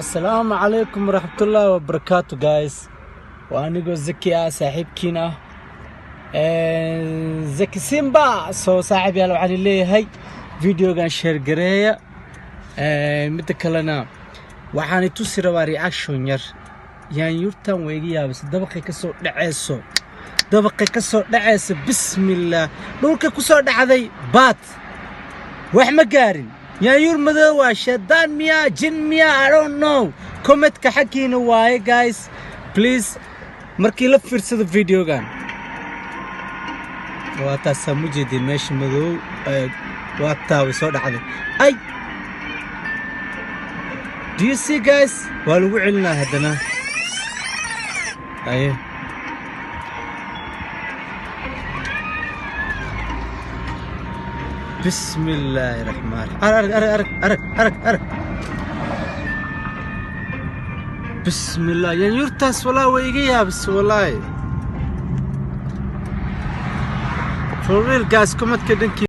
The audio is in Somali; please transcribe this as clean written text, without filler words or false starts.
Asalaamu calaykum waraxmatullaahi wabarakaatu, guys. Waa anigoo Zaki ah, saaxiibkiin ah, Zaki Simba. Soo saaxiib yaal, waxaan leeyahay videogan share gareeya. Midda kalena waxaan tusi rabaa reaction yar. Yaanyuurtan way iga yaabisa. Dabaqay ka soo dhaceyso, dabaqay ka soo dhaceyso. Bismillaah, dhulka ku soo dhacday, baat wax ma gaarin. Yaanyuur madow waa shaydaan miyaa, jin miyaa? I don't know. Commentka xaggiina waaye, guys. Please, markii la fiirsado videogan, waa taasaa mujeedin meesha madow. Waa taa, way soo dhacday. Ay, do you see, guys? Waa lagu celinaa haddana. Aye, bismi illaahi raxmaan. Arag, arag, arag, arag, arag, arag. Bismillah, yaanyuurtaas walaa way iga yaabisa walaahi. For real, guys, commentka dhankii.